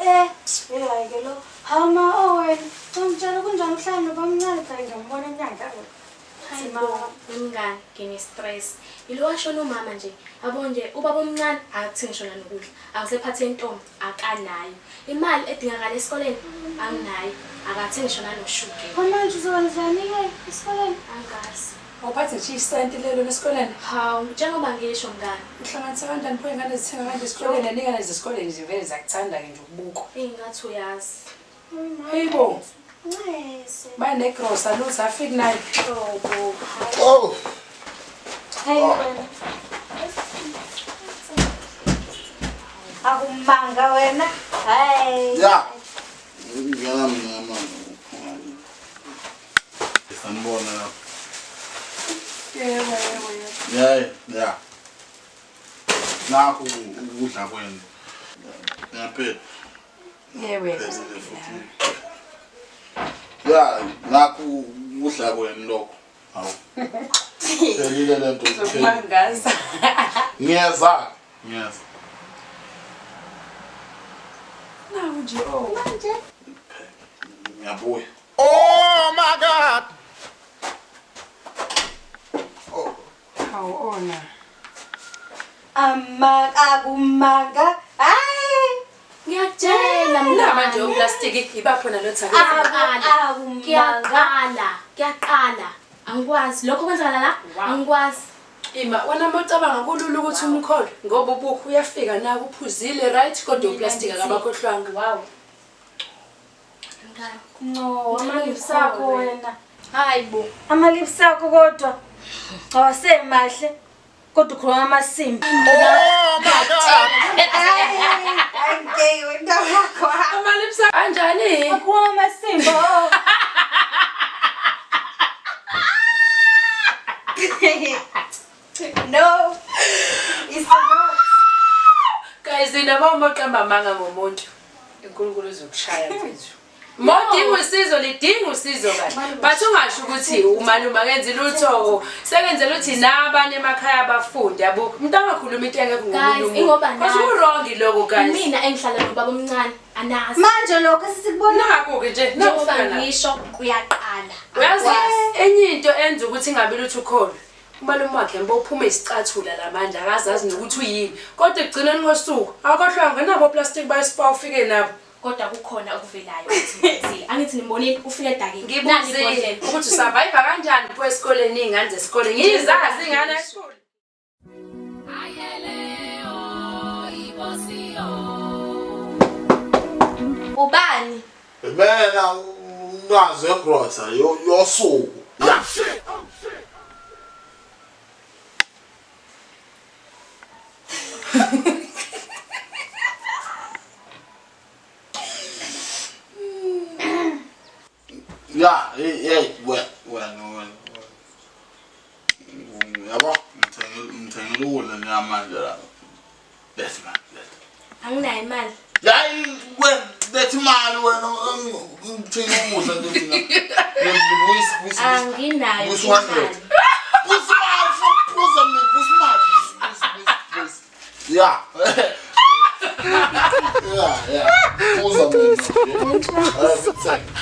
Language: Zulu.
Eh, hayi ke lo. Hawu ma oh wena, ungitshela kunjani ukuhlala nobamncane cha ngiyambona enyanga. Hayi bo, wemngani, ngine-stress. Yilo washona umama nje. Yabo nje ubaba omncane akathengi ngisho nanokudla. Akasephathe intombi akanayo. Imali edingakala esikoleni anginayo. Akathengi ngisho nanoshukela. Manje uzokwenzani-ke esikoleni? Angazi. Awuphathe nje isenti lelo lesikoleni. Hawu, njengoba ngisho mngani. Uhlanganisa kanjani pho ingane zithenga kanje esikoleni? Ingane zesikoleni nje vele ziyakuthanda-ke nje ukubukwa. Ingathi uyazi. Hey bo, Ncese. banegrosa lutho afiki nayo. Hlobo. Oh. Hayi wena. Akumanga wena. Hayi. Ya. Ngena mina manje. Sanibona lapho. Yebo, yebo, yebo. Yeah, yeah. Nakho ukudla kwenu. Ngiyaphela. Yebo, yebo. Phelile futhi. Ya, nakho ukudla kwenu lokho. Hawu. Phelile lento. Uzokumangaza. Ngiyeza. Ngiyeza. Nawu nje oh. Manje. Ngiyabuya. Oh my God! Oh. Hawu ona. Ama akumanga. Hayi. Ngiyakutshela La manje mngani. oplastiki ibapho nalothando. Kuyaqala. Akumanga. Kuyaqala. Kuyaqala. Angikwazi. Lokho kwenzakala la? Angikwazi. Ima wena mocabanga kulula ukuthi umkholo ngoba ubukho uyafika na kuphuzile right kodwa uplastiki akabakhohlwanga. Wow. Mngani. No, ama-lips akho wena. Hayi bo. Ama-lips akho kodwa. Awasemahle. Kodwa ukhuluma amasimba. Oh my God! Angeke wena wakho. Ama-lips anjani? Ukhuluma amasimba. oh. No. It's not. Guys, noma uma uqamba amanga ngomuntu, uNkulunkulu uzokushaya mfethu. Uma udinga usizo lidinga usizo kahle. But ungasho ukuthi umalume akenzi lutho, sekenzela ukuthi nabanye emakhaya abafundi yabo. Umuntu angakhuluma into engekho Guys, ngomunye umuntu. ingoba Because nazi. ku-wrong lokho guys. Mina engihlala nobaba omncane anazi. Manje lokho esisikubona Nakho-ke nje, Njengoba nakufika la. ngisho kuyaqala. Uyazi Angikwazi. enye into enza ukuthi ingabi lutho ukhona. Umalume wakhe mbo uphuma isicathula lamandla akazazi nokuthi uyini. Kodwa ekugcineni kosuku akhohlwanga nabo plastic bayispa ufike nabo. Kodwa kukhona okuvelayo ukuthi ngenzile. Angithi nimbonile ufike edakile. Nali Ngibuzile ibhodlela. ukuthi usurvive kanjani pho esikoleni iy'ngane zesikole. Ngizazi ingane esikoleni. Ubani? Mina ungazi egrosa yosuku. Ya. Ya, hey hey wena wena wena. Yabo, ngithengile ukudla njengamanje la. Letha imali, letha. Anginayo imali. Hayi wena, letha imali wena ngithenge ukudla nje mina. Buyisa, buyisa. Anginayo Buyisa imali. 100. Buyisa imali, phuza mina, buyisa imali. Buyisa, buyisa, buyisa. Ya. Ya, ya. Phuza mina. Eh, ngithenge.